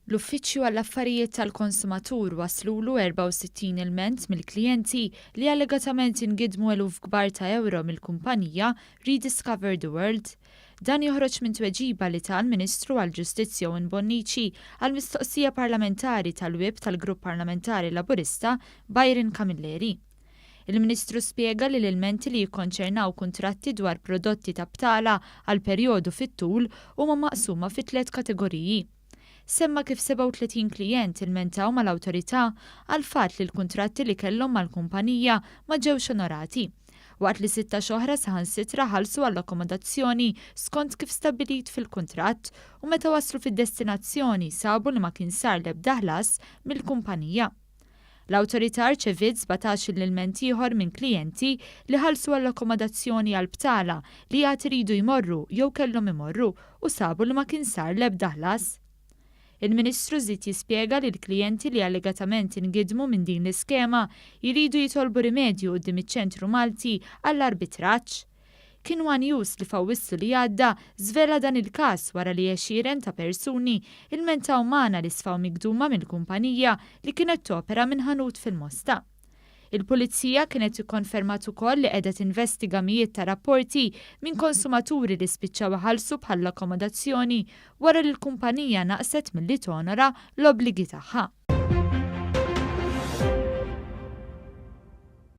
L-Uffiċċju għall-Affarijiet tal-Konsumatur waslulu 64 ilment mill-klijenti li allegatament ingidmu eluf kbar ta' ewro mill-kumpanija Rediscover the World. Dan joħroġ minn tweġiba li ta l-Ministru għall-Ġustizzja Owen Bonnici għal mistoqsija parlamentari tal-Whip tal-Grupp Parlamentari Laburista Byron Camilleri. Il-Ministru spjega li l-ilmenti li jikkonċernaw kuntratti dwar prodotti ta' btala għal perjodu fit-tul huma maqsuma fi tliet kategoriji. Semma kif 37 klijent ilmentaw mal-awtorità għall-fatt li l-kuntratti li kellhom mal-kumpanija ma ġewx onorati, waqt li 16 oħra saħansitra ħallsu għall-akkomodazzjoni skont kif stabbilit fil-kuntratt u meta waslu fid-destinazzjoni sabu li ma kien sar l-ebda ħlas mill-kumpanija. L-awtorità rċeviet 17-il ilment ieħor minn klijenti li ħallsu għall-akkomodazzjoni għal btala li għad iridu jmorru jew kellhom imorru u sabu li ma kien sar l-ebda ħlas. Il-Ministru żied jispjega li l-klijenti li allegatament ingidmu minn din l-iskema jridu jitolbu rimedju quddiem iċ-Ċentru Malti għall-Arbitraġġ. Kien One News li f'Awwissu li għadda żvela dan il-każ wara li għexieren ta' persuni ilmentaw magħna li sfaw migduma mill-kumpanija li kienet topera minn ħanut fil-Mosta. Il-Pulizija kienet ikkonfermat ukoll li qiegħda tinvestiga mijiet ta' rapporti minn konsumaturi li spiċċaw iħallsu bħall-akkomodazzjoni wara li l-kumpanija naqset milli tonora l-obbligi tagħha.